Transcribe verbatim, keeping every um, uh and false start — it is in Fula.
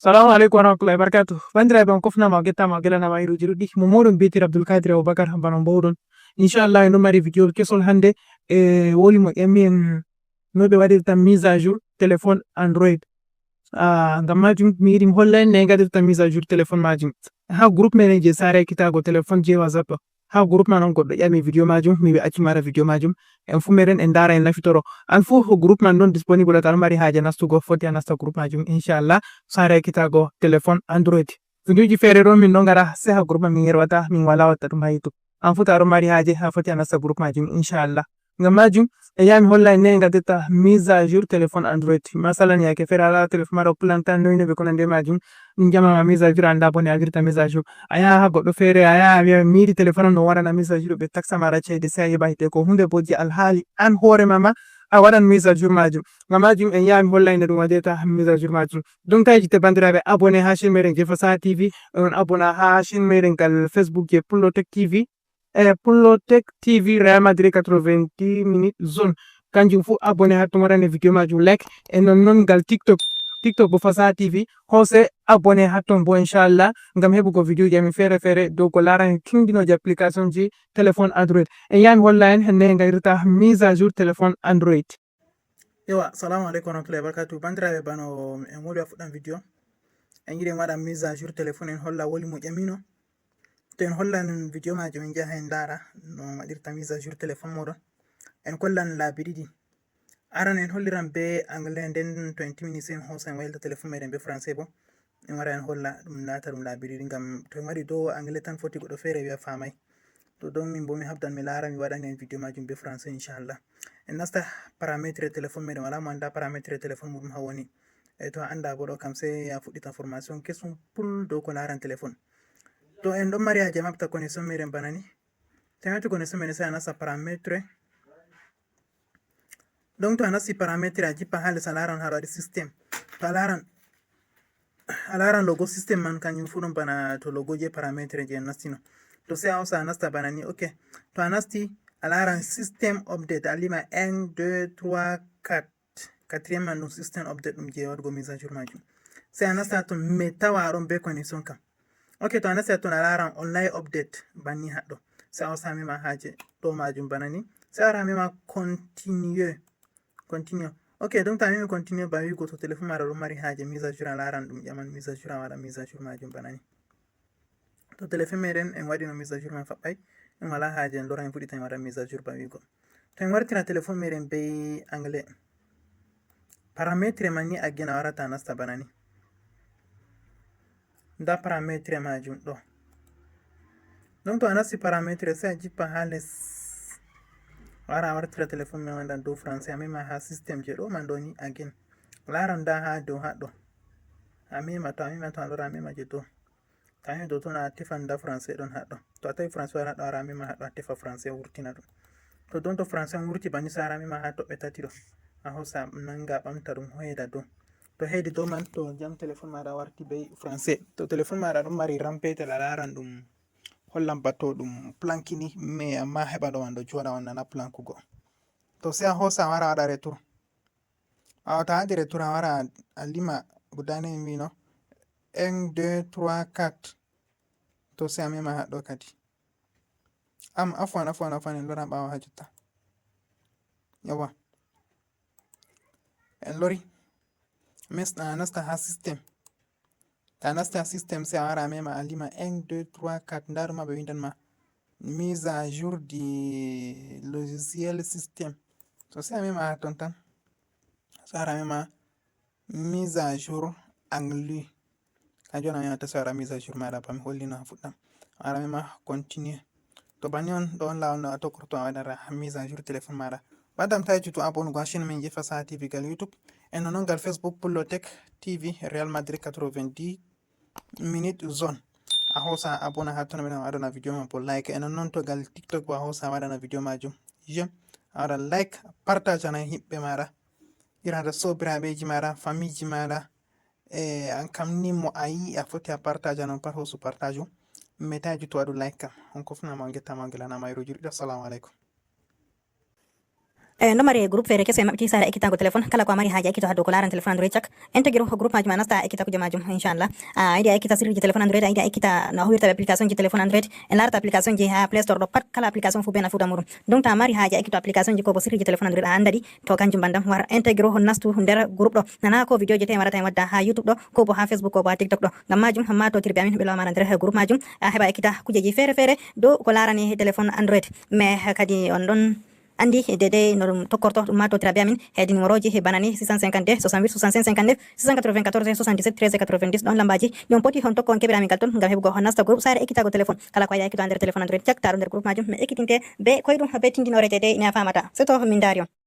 Salamu aleykum wa rahmatullahi wa barakatuh. Banndiraaɓe, on kofnaama, o gettaama, o gelanaama e ruuji ɗuɗɗi. Mo mooɗon biyeteeɗo Abdoul Kadir Aboubacar, bano mboowɗon. Inchallah, en ɗo mari video kesol hannde. E woli mo ƴami en no ɓe waɗirta mise à jour téléphone Android. Ah, ngam majum, mi yiɗi mi holla en ne ngaɗirta mise à jour téléphone majum. Ha groupe meɗen je Sare Kitago téléphone je WhatsApp. Ha groupe man on goɗɗo ƴami video majum, mi wi accu mara video majum. En fu meɗen en dara en nafitoro. An fu groupe man ɗon disponible, to aɗa mari haaje nastugo, foti a nasta groupe majum, inchallah. Sare Kitago téléphone Android. Videoji feere ɗo min ɗon ngara se ha groupe man min yerwata, min wala watta ɗum ha YouTube. An fu to aɗa mari haaje, ha foti a nasta groupe majum, inchallah. Ngam majum, e yaha mi holla en ne ngaɗirta mise à jour téléphone Android. Masalan, yaake feere a laara téléphone ma ɗo plantan noy no ɓe ko nandi e majum. Ɗum jamama mise à jour, anda bone a waɗirta mise à jour. A yaha ha goɗɗo feere, a yaha a wiya mi yiɗi téléphone am no waɗana mise à jour, ɓe taksa mara ceede, se a heɓa hite ko hunde bojji alhaali an hoore ma ma a waɗan mise à jour majum. Ngam majum en yaha mi holla en no ɗum waɗirta mise à jour majum. Donc tawi jitte banndiraaɓe, abonné ha chaîne meɗen Jefa Saha T V, on abonné ha chaîne meɗen ngal Facebook je Pullo Tech T V. E Pullo Tech T V Real Madrid quatre-vingt-dix minutes zone. Kanjum fu abonné ha ton, waɗane video majum like. E non non ngal TikTok. TikTok bo Fasaha T V. Hose abonné ha ton bo inchallah. Ngam heɓugo video ji amin feere feere dow ko larani tindinoji application ji téléphone Android. En yaha mi holla en ne ngaɗirta mise à jour téléphone Android. Ewa, salamu aleykum wa rahmatullahi wa barakatuh. Banndiraaɓe, bano en woni a fuɗɗan video. En yiɗi en waɗa mise à jour téléphone, en holla woli mo ƴamino. To en hollan video majum, en njaha en ndaara no waɗirta mise à jour téléphone moɗon. En kollan laabi ɗiɗi. Aran en holliran be anglais, nden twenty minutes en hoosa en waylita téléphone meɗen be français bo. En wara en holla ɗum, laata ɗum laabi ɗiɗi, ngam to en waɗi dow anglais tan foti goɗɗo feere wi'a faamay. To don min bo mi habdan mi laara mi waɗan en video majum be français inchallah. En nasta parametre téléphone meɗen, wala mo anda parametre téléphone muɗum ha woni. E to a anda bo ɗo kam sey a fuɗɗita formation kesum pul dow ko laran téléphone. To en ɗon mari haaje maɓɓita connexion meɗen bana ni. To en mari connexion meɗen sey a nasta parametre. Donc to a nasti parametre a jippa ha les a laran haɗo waɗi système. To a laran, a laran logo système man kanjum fu ɗon bana to logo je parametre je en nastino. To sey a hosa a nasta bana ni, ok. To a nasti a laran système update, a lima un, deux, trois, quatre. Quatrième man ɗum système update ɗum je waɗugo mise à jour majum. Sey a nasta ton, mais tawa a ɗon be connexion kam. Ok, to a nasti ton a laran online update banni haɗɗo. Sey a hosa a mema haaje ɗo majum bana ni. Sey a wara a mema continue. Continue. Ok, donc to a memi continue ba wi'ugo to téléphone maɗa ɗon mari haaje mise à jour, a laran ɗum ƴaman mise à jour, a waɗa mise à jour majum bana ni. To téléphone meɗen en waɗino mise à jour man faɓɓay, en wala haaje en lora en fuɗɗita en waɗa mise à jour ba wi'ugo. To en wartira téléphone meɗen be anglais. Parametre man ni again a warata a nasta bana ni. Nda parametre majum ɗo. Donc to a nasti parametre sey a jippa ha les. A wara a wartira téléphone meɗen waɗan dow français, a mema ha système je ɗo man ɗo ni again. Laran nda ha dow haɗɗo. A mema to a mema to a lora a mema je dow. To a memi dow ton a tefan nda français ɗon haɗɗo. To a tawi français wara haɗɗo, a wara a mema haɗɗo a tefa français wurtina ɗum. To don to français on wurti banni sey a wara a mema ha toɓɓe tati ɗo. A hosa nanga ɓamta ɗum hoyda dow. To heydi dow man to jam téléphone maɗa warti be français. To téléphone maɗa ɗon mari ram petel a laran ɗum hollan ba to ɗum plankini, mais amma heɓa ɗo man ɗo joɗa on nana plankugo. To sey a hosa a wara a waɗa retour. Awa to a waɗi retour a wara a lima guda nayi mbino. Un, deux, trois, quatre. To sey a mema haɗɗo kadi. Am, afwan, afwan, afwan, en lora ɓawo ha jotta. Yawa. En lori. Mes-, a nasta ha système. To a nasti ha système sey a wara a mema a lima un, deux, trois, quatre. Nda ɗum ma ɓe windan ma mise à jour du logiciel système. To sey a mema ha ton tan. Sey a wara a mema mise à jour inclus. Kanjum on a mema ta sey a wara mise à jour maɗa ba mi hollino ha fuɗɗam. A wara a mema continue. To banni on ɗo on lawol no a tokkorto a waɗara mise à jour téléphone maɗa. Ɓadam ta jutu abonnugo ha chaîne min je Fasaha T V gal YouTube. E non non gal Facebook Pullo Tech T V Real Madrid quatre-vingt-dix minutes zone. A hosa a abonné ha ton meɗen waɗana video ma bo like. E non non to gal TikTok bo a hosa a waɗana video majum j'aime. A waɗa like, partage ana himɓe maɗa. Ira da sobiraɓeji maɗa, famille ji maɗa. E an kam ni mo a yi a foti a partage non pat hosu partage. Meta jutu waɗu like kam. On kofnama on gettama on gelanama e rojuɗi. Assalamu aleykum. E no mari groupe feere keso e maɓɓiti sara ekkitago téléphone, kala ko a mari haaji ekkito haddo ko laran téléphone android cak, intégro groupe majum a nasta a ekkita kuje majum inchallah. A yiɗi a ekkita sirriji téléphone android, a yiɗi a ekkita no huwirta application ji téléphone android, en larata application ji ha play store ɗo pat, kala application fu be nafuda muɗum. Donc ta mari haaji a ekkito application ji ko bo sirriji téléphone android a andadi, to kanjum bandam war intégro nastu nder groupe ɗo. Nana ko vidéo je te warata en wadda ha youtube ɗo, ko bo ha facebook, ko bo ha tiktok ɗo. Ngam majum hamma to tirbi amin ɓe lowamara nder groupe majum, a heɓa ekkita kujeji feere feere dow ko larani téléphone android. Mais kadi on ɗon andi dede no ɗum tokkorto ɗum ma to tirabe amin hedi numéroji he banani six cent cinquante-deux soixante-huit soixante-cinq cinquante-neuf, six cent quatre-vingt-quatorze soixante-dix-sept treize quatre-vingt-dix ɗon lambaji. Ɗum poti on tokko on keɓira min gal ton ngam heɓugo on nasta groupe sare ekkitago téléphone. Kala ko a yiɗa ekkito ha nder téléphone android cak taɗo nder groupe majum mi ekkitinte be koyɗum be tindinore dede ine a famata se to min dari on.